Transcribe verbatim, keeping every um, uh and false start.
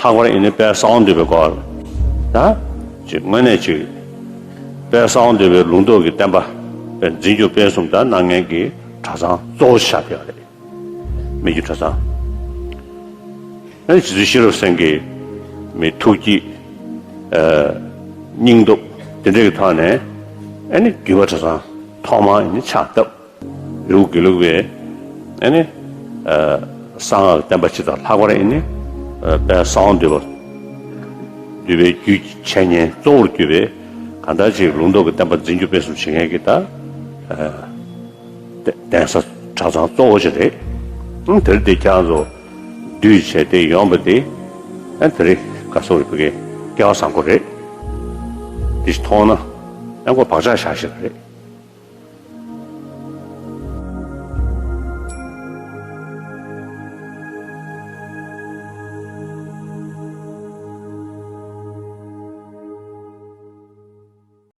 ལྷག་པར་ཨེ་ནི་དཔལ་གསང་བ་འདུས་པའི་སྐོར་ལ་ད་ཅིག་དངོས་གནས་ཅིག་དཔལ་གསང་བ་འདུས་པའི་ལུང་རྟོགས་ཀྱི་བསྟན་པ་འཛིན་སྐྱོང་སྤེལ་གསུམ་དང་གནང་མཁན་གྱི་གྲྭ་ཚང་གཙོ་བོ་ཆགས་བསྡད་པ་རེད། མི་རྒྱུད་གྲྭ་ཚང་། ཨ་ནི་རྗེ་བཙུན་ཤེས་རབ་སེང་གེའི་མི་ཐུགས་བསྐྱེད། ཨ། སྙིང་སྟོབས་དེ་འདྲ་གི་ཐོག་ནས་ཨ་ནི་རྒྱུད་པ་གྲྭ་ཚང་ཐོག་མ་ཨ་ནི་ཕྱག་བཏབ། རི་བོ་དགེ་ལུགས་པའི་ཨ་ནི་ཨ་གསང་སྔགས་བསྟན་པ་སྤྱི་དང་ལྷག་པར་ཨ་ནི་ཨ་དཔལ་གསང་བ་འདུས་པ་འདུས་པའི་རྒྱུད་ཀྱི་འཆད་ཉན་གཙོ་བོར་གྱུར་པའི་གང་ལྟར་ཅིག་ལུང་རྟོགས་ཀྱི་བསྟན་པ་འཛིན་སྐྱོང་སྤེལ་གསུམ་བྱེད་མཁན་གྱི་ད་ཨ་གདན་ས་གྲྭ་ཚང་གཙོ་བོ་ཅིག་རེད། ཨང་། དེར་དེ་ཁྱེད་རང་ཚོ་འདུས་བྱས་ཏེ་ཡོང་པ་དེ་ཨ་དེ་རེད། ག་སོག་རེད། ཕ་གི་སྐལ་བ་བཟང་པོ་རེད། དེ་ཞིག་མཐོང་ན་ཨ་ཁོ་བག་ཆགས་བཞག་ཞིག་རེད།